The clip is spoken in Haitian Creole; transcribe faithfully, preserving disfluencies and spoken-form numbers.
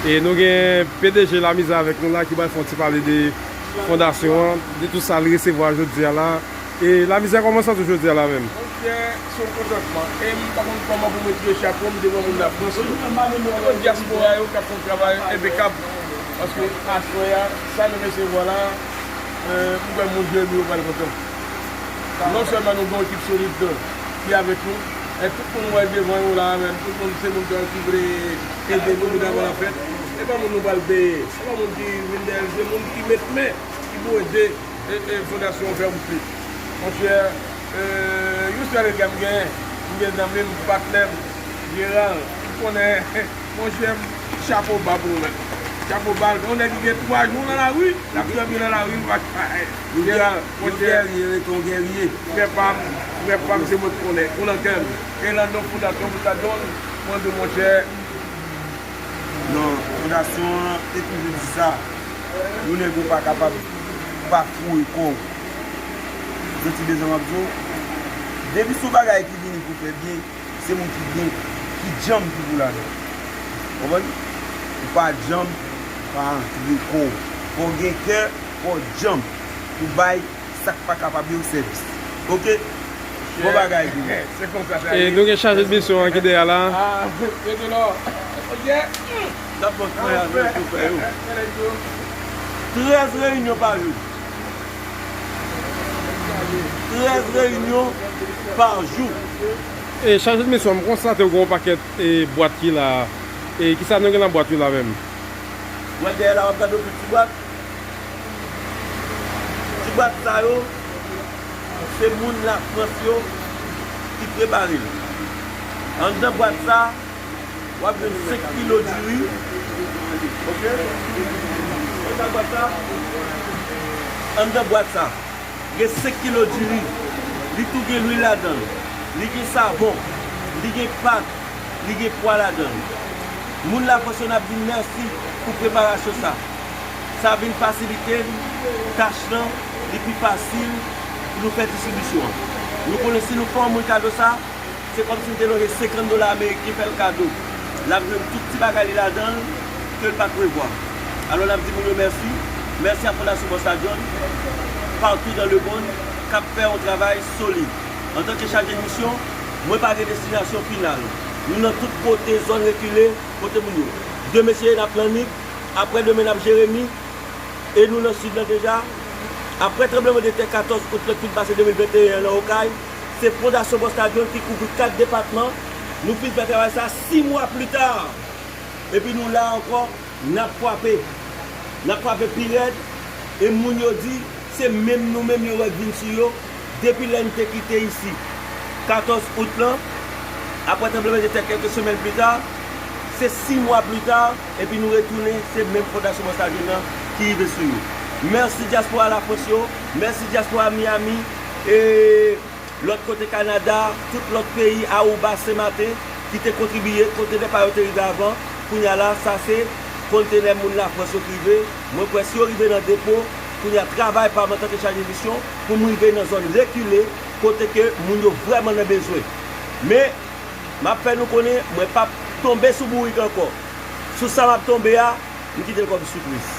E nou gen P D G Lamizè avèk nou la ki pral fè yon ti pale de fondasyon an, de tout sa l resevwa jodi a la. E Lamizè, kòman w santi w jodi a la menm? Monchè, se yon kontantman. E m pa konn kòman pou m retire chapo m devan moun Lafrans yo. Devan dyaspora yo k ap fè yon travay enpekab. Paske aswè a, sa nou resevwa la, euh, m kwè moun Jeremi yo pral kontan. Non sèlman nou gen yon ekip solid ki avèk nou, men tout moun wè devan yo la, men tout moun se moun ki vle ede nou pou n ap fè fèt. Se pa moun nou pral peye, se pa moun ki vin dèyè l, se moun ki met men, ki pou ede e, e, fondasyon an fè wout li. Monchè, e, yon sèl rega m genyen, m gen zanmi m, patnè m, Jeral, ou konnen, monchè, chapo ba pou ou menm. Chapo ba, yon nèg ki gen twa jou nan lari, l ap tranble nan lari, l pa Jeral, monchè, frè pa m, frè pa m, se mwen k konnen, ou nan kè m. E nan non fondasyon pou sa John, mwen di w, monchè, Non, fondasyon an te toujou di sa, yon nèg ou pa kapab pa foure kò w. Ou santi bezwen m ap di w, depi se yon bagay ki vini pou fè byen, se moun ki gen, ki djanm ki pou ladan. Konprann? Ou pa djanm pa antre kò w. Fò w gen kè, fò w djanm pou bay sa k pa kapab yo sèvis. Oke? Bon bagay, Jimmy. Se konsa sa ye. E nou gen chaje de misyon an ki dèyè la. Ah, rete la. Oke. N ap bon travay avèk yo, frè yo. Trèz reyinyon pa jou. Trèz reyinyon pa jou. E chaje de misyon, m konstate w gen yon pakèt, e, bwat ki la. E kisa nou gen nan bwat yo la menm? Bwat dèyè la, w ap gade yon pil ti bwat. Ti bwat sa yo, se moun Lafrans yo ki prepare l. Anndan bwat sa, w ap jwenn senk kilo diri. Oke? Anndan bwat sa, anndan bwat sa, gen senk kilo diri. Li tou gen lwil ladan l. Li gen savon. Li gen pat. Li gen pwa ladan l. Moun Lafrans yo, n ap di mèsi pou preparasyon sa. Sa vin fasilite n tach lan, li pi fasil pou nou fè distribisyon an. Nou konnen si nou fè yon moun kado sa, se kòmsi n te lonje senkant dola ameriken fè l kado. L ap jwenn tout ti bagay li ladan l ke l pa t prevwa. Alò, n ap di moun yo mèsi. Mèsi a Fondasyon Bòs Ladjòn, partout dans le monde, k ap fè yon travay solid. Antanke chaje de misyon, mwen pa gen destinasyon final. Nou nan tout kote, zòn rekile, kote moun yo. Demen se n ap nan Nip, aprè demen n ap Jeremi, e nou nan Sid lan deja. Aprè tranblemanntè katòz out lan k fin pase de mil venteyen an nan Okay, se Fondasyon Bòs Ladjòn ki kouvri kat depatman. Nou fin fè travay sa sis mwa pli ta. Epi nou la ankò, n ap frape. N ap frape pi rèd. E moun yo di, se menm nou menm yo wè k vin sou yo. Depi lè n te kite isi, katòz out lan, aprè tranblemanntè kèlke semèn pli ta, se sis mwa pli ta, epi nou retounen, se menm Fondasyon Bòs Ladjòn nan ki rive sou yo. Mèsi dyaspora Lafrans yo, mèsi dyaspora Miami, e lòt kote Kanada, tout lòt peyi, Aruba, Senmaten, ki te kontribiye, kontene pa yo te rive avan. Kounye a la, sa se kontenè moun Lafrans yo ki rive. Mwen kwè si yo rive nan depo, kounye a travay pa m antanke chaje de misyon, pou m rive nan zòn rekile, kote ke moun yo vrèman nan bezwen. Men, m ap fè nou konnen, mwen p ap tonbe sou bourik ankò. Sou sa m ap tonbe a, m kite l kòm sipriz.